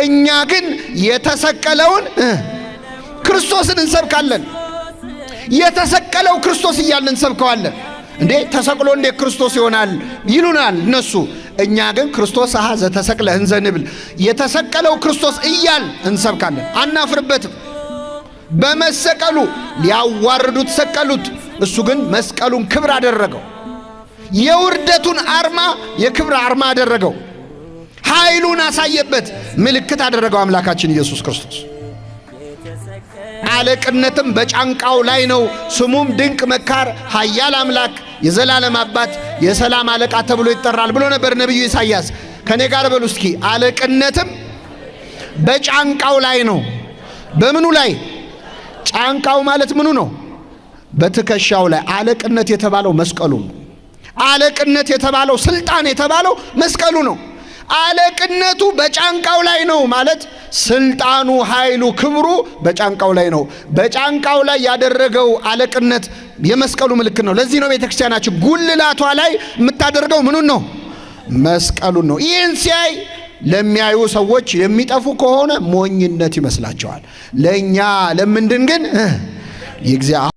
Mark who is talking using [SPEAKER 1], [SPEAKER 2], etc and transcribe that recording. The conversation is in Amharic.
[SPEAKER 1] እኛ ግን የተሰቀለውን ክርስቶስን እንሰብካለን። የተሰቀለው ክርስቶስ እያልን እንሰብከዋለን። እንዴ ተሰቅሎ እንዴ ክርስቶስ ይሆናል ይሉናል እነሱ። እኛ ግን ክርስቶስ አሃ ዘተሰቅለ እንዘ ንብል፣ የተሰቀለው ክርስቶስ እያል እንሰብካለን። አናፍርበትም። በመሰቀሉ ሊያዋርዱት ሰቀሉት። እሱ ግን መስቀሉን ክብር አደረገው። የውርደቱን አርማ የክብር አርማ አደረገው። ኃይሉን አሳየበት፣ ምልክት አደረገው አምላካችን ኢየሱስ ክርስቶስ። አለቅነትም በጫንቃው ላይ ነው። ስሙም ድንቅ መካር፣ ኃያል አምላክ፣ የዘላለም አባት፣ የሰላም አለቃ ተብሎ ይጠራል ብሎ ነበር ነቢዩ ኢሳይያስ። ከኔ ጋር በሉ እስኪ፣ አለቅነትም በጫንቃው ላይ ነው። በምኑ ላይ? ጫንቃው ማለት ምኑ ነው? በትከሻው ላይ። አለቅነት የተባለው መስቀሉ ነው። አለቅነት የተባለው፣ ስልጣን የተባለው መስቀሉ ነው። አለቅነቱ በጫንቃው ላይ ነው ማለት ስልጣኑ፣ ኃይሉ፣ ክብሩ በጫንቃው ላይ ነው። በጫንቃው ላይ ያደረገው አለቅነት የመስቀሉ ምልክት ነው። ለዚህ ነው ቤተክርስቲያናችን ጉልላቷ ላይ የምታደርገው ምኑን ነው? መስቀሉን ነው። ይህን ሲያይ ለሚያዩ ሰዎች የሚጠፉ ከሆነ ሞኝነት ይመስላቸዋል። ለእኛ ለምንድን ግን የእግዚአብሔር